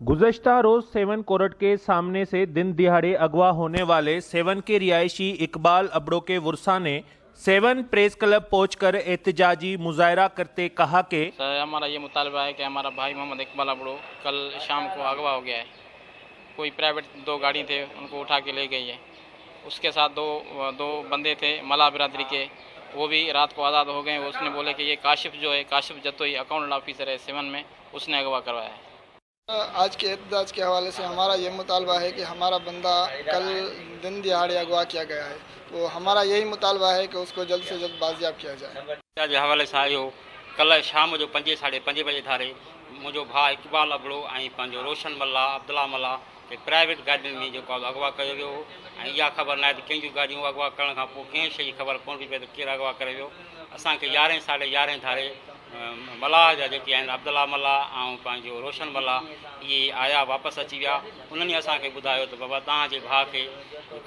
گزشتہ روز seven court کے سامنے سے دن دہاڑے اغوا ہونے والے سیون کے رہائشی اقبال ابڑو کے ورثاء نے سیون پریس کلب پہنچ کر احتجاجی مظاہرہ کرتے کہا کہ سر، ہمارا یہ مطالبہ ہے کہ ہمارا بھائی محمد اقبال ابڑو کل شام کو اغوا ہو گیا ہے۔ کوئی پرائیویٹ دو گاڑی تھے، ان کو اٹھا کے لے گئی ہے۔ اس کے ساتھ دو، دو بندے تھے ملا برادری کے، وہ بھی رات کو آزاد ہو گئے۔ اس نے بولے کہ یہ کاشف جو ہے، کاشف جتوئی اکاؤنٹنٹ آفیسر ہے سیون میں، اس نے اغوا کروایا ہے۔ آج کے احتجاج کے حوالے سے ہمارا یہ مطالبہ ہے کہ ہمارا بندہ کل دن دہاڑے اغوا کیا گیا ہے، تو ہمارا یہی مطالبہ ہے کہ اس کو جلد سے جلد بازیاب کیا جائے۔ احتجاج جي حوالي سان اهو، ڪلهه شام جو پنجين، ساڍي پنجين بجي ڌاري منهنجو ڀاءُ اقبال ابڙو ۽ پنهنجو روشن ملا، عبدالله ملا، کي پرائيويٽ گاڏين ۾ جيڪو آهي اغوا ڪيو ويو هو ۽ اها خبر نه آهي ته ڪنهن جون گاڏيون. اغوا ڪرڻ کان پوءِ ڪنهن شيءِ جي خبر ڪونه پئي پئي ته ڪير اغوا ڪري ويو. اسان کي يارهين، ساڍي يارهين ڌاري، ا، ملاح جا جيڪي آهن، عبدالله ملا ۽ پنهنجو روشن ملا، اهي آيا، واپس اچي ويا. انهن ئي اسان کي ٻڌايو ته بابا، توهان جي ڀاءُ کي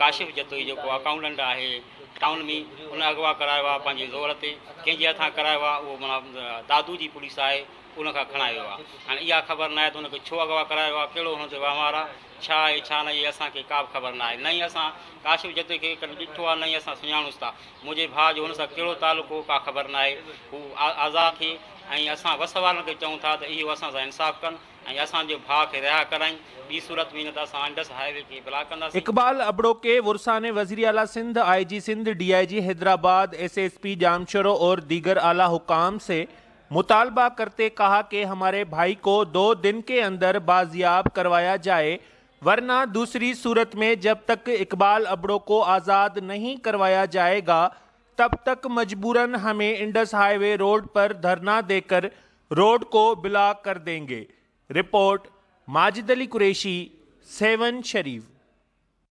ڪاشف جتوئي، جيڪو اڪائونٽنٽ آهي ٽائون ۾، ان اغوا ڪرايو آهي پنهنجي زور تي. ڪنهن جي هٿان ڪرايو آهي، اهو معنيٰ دادو جي پوليس آهي، ان کان کڻايو آهي. هاڻي اها خبر نه آهي ته ان کي ڇو اغوا ڪرايو آهي، ڪهڙو هن تي وهنوار آهي، ڇا آهي، ڇا نه آهي، اسان کي ڪا به خبر نه آهي. نه ئي اسان ڪاشف جتوئي کي ڪڏهن ڏٺو آهي، نه ئي اسان سڃاڻوس ٿا. منهنجي ڀاءُ جو هن سان ڪهڙو تعلق هو، ڪا خبر نه آهي. هو آ-، آزاد ٿئي ۽ اسان وس وارن کي چئون ٿا ته اهو اسان سان انصاف ڪن ۽ اسان جي ڀاءُ کي رها ڪرائين. ٻي صورت ۾ نه ته اسان انڊس هاءِ وي کي بلاڪ ڪنداسين. اقبال ابڙو کے ورثاء نے وزیر اعلیٰ سندھ، آئی جي سندھ، ڊي آئی جي Hyderabad, S S P Jamshoro اور دیگر اعلیٰ حکام سے مطالبہ کرتے کہا کہ ہمارے بھائی کو دو دن کے اندر بازیاب کروایا جائے، ورنہ دوسری صورت میں جب تک اقبال ابڑو کو آزاد نہیں کروایا جائے گا، تب تک مجبوراً ہمیں انڈس ہائی وے روڈ پر دھرنا دے کر روڈ کو بلاک کر دیں گے۔ رپورٹ، ماجد علی قریشی، سیون شریف۔